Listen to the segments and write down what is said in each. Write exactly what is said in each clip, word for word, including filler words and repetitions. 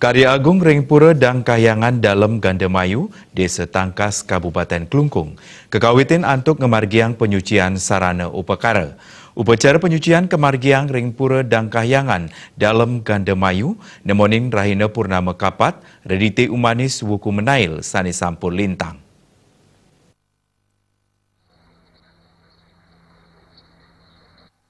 Karya Agung ring Pura Dang Kahyangan Dalem Gandamayu, Desa Tangkas, Kabupaten Klungkung, kekawitin antuk ngamargiang panyucian sarana upakara. Upacara panyucian kamargiang ring Pura Dang Kahyangan Dalem Gandamayu, nemoning rahina Purnama Kapat, Redite Umanis Wuku Menail sane sampun lintang.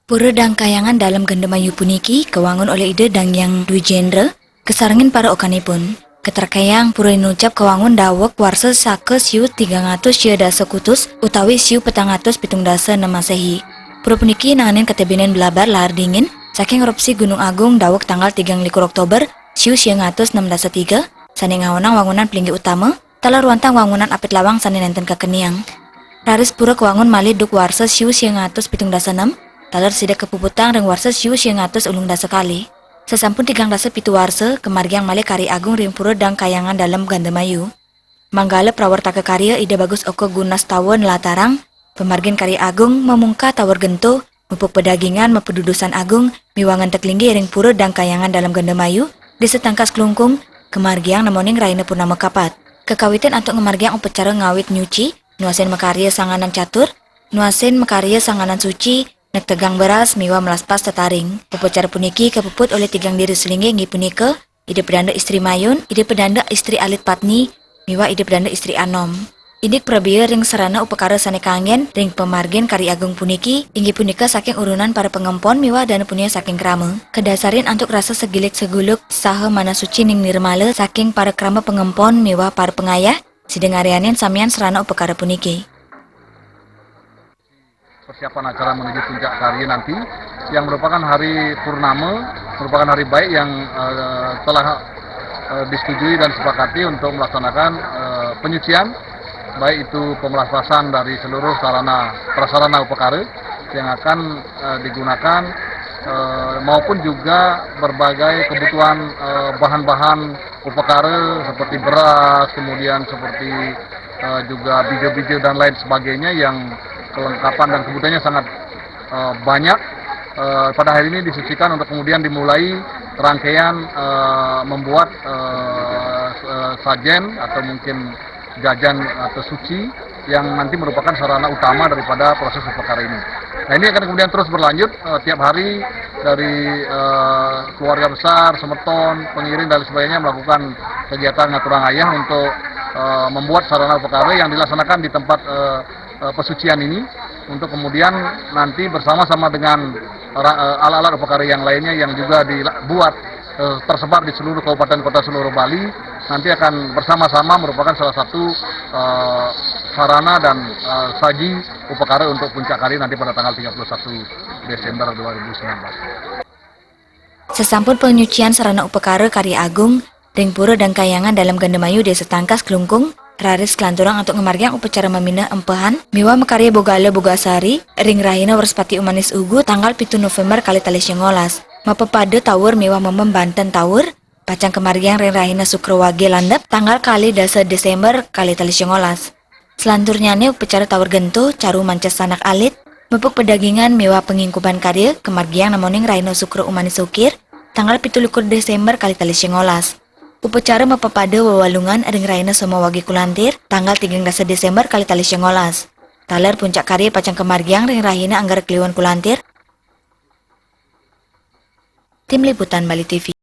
Pura Dang Kahyangan Dalem Gandamayu puniki kawangun olih Ida Dang Hyang Dwijendra, kasarengin para okanipun. Katrakaang pura inucap kawangun daweg warsa saka siu tigang atus sia dasa kutus utawi siu petang atus pitung dasa nem Masehi. Pura puniki nanganin katebenen blabar lahar dingin saking erupsi Gunung Agung daweg tanggal tigang likur Oktober siu siang atus nem dasa tiga, sane ngaonang wangunan pelinggih utama, taler wantah wangunan apit lawang sane nenten kakeniang. Raris pura kawangun malih duk warsa siu siang atus pitung dasa nem, taler sida kapuputang ring warsa siu siang atus ulung dasa kalih. Sasampun tigang dasa pitu warsa, kamargiang malih karya agung ring Pura Dang Kahyangan Dalem Gandamayu. Manggala prawartaka karya Ida Bagus Oka Gunastawa nlatarang, pamargin karya agung mamungkah tawur gento, mupuk pedagingan, mapadudusan agung, miwah ngentek linggih ring Pura Dang Kahyangan Dalem Gandamayu, Desa Tangkas Klungkung, kamargiang nemoning rahina Purnama Kapat. Kekawitin antuk ngamargiang upacara ngawit nyuci, nuasin makarya sanganan catur, nuasin makarya sanganan suci, nektegang beras miwah melaspas tetaring. Upacara puniki kapuput olih tigang diri selinggih inggih punika, Ida Pedanda Istri Mayun, Ida Pedanda Istri Alit Patni, miwah Ida Pedanda Istri Anom. Indik prabea ring sarana upakara sane kanggen ring pamargin karya agung puniki, inggih punika saking urunan para pangempon miwah dana punia saking krama. Kadasarin antuk rasa segilik seguluk saha manah suci ning nirmala saking para krama pangempon miwah para pangayah, sida ngaryanin samian sarana upakara puniki. Persiapan acara menuju puncak karya nanti, yang merupakan hari purnama, merupakan hari baik yang, eh, telah, eh, disetujui dan disepakati untuk melaksanakan, eh, penyucian, baik itu pemelasan dari seluruh sarana prasarana upakara yang akan, eh, digunakan, eh, maupun juga berbagai kebutuhan, eh, bahan-bahan upakara seperti beras, kemudian seperti, eh, juga bija-bija dan lain sebagainya yang kelengkapan dan kebutuhannya sangat, eh, banyak. Eh, pada hari ini disucikan untuk kemudian dimulai rangkaian, eh, membuat, eh, s-, eh, sajen atau mungkin jajan atau suci yang nanti merupakan sarana utama daripada proses upakara ini. Nah, ini akan kemudian terus berlanjut, eh, tiap hari dari, eh, keluarga besar, semeton, pengiring dan sebagainya melakukan kegiatan ngaturang ayah untuk, eh, membuat sarana upakara yang dilaksanakan di tempat, eh, eh, pesucian ini untuk kemudian nanti bersama-sama dengan ra-, eh, alat-alat upakara yang lainnya yang juga dibuat, eh, tersebar di seluruh kabupaten kota seluruh Bali, nanti akan bersama-sama merupakan salah satu, eh, sarana dan, eh, saji upakara untuk puncak karya nanti pada tanggal tiga puluh satu Desember dua ribu sembilan belas. Sasampun panyucian sarana upakara karya agung ring Pura Dang Kahyangan Dalem Gandamayu, Desa Tangkas, Klungkung, raris kalanturang antuk ngamargiang upacara mamineh empehan miwah makarya bogala bogasari ring rahina Wrespati Umanis Ugu tanggal pitu November kalih tali songolas. Mapapada tawur miwah mamembanten tawur pacang kamargiang ring rahina Sukra Wage Landep tanggal kalih dasa Desember kalih tali songolas. Selanturnyane upacara tawur gento, caru manca sanak alit, mupuk pedagingan miwah pangingkuban karya kamargiang nemoning rahina Sukra Umanis Ukir tanggal pitu likur Desember kalih tali songolas. Upacara mapapada wewalungan ring rahina Soma Wage Kulantir tanggal tigang dasa Desember kalih tali songolas. Taler puncak karya pacang kamargiang ring rahina Anggara Kliwon Kulantir. Tim Liputan Bali T V.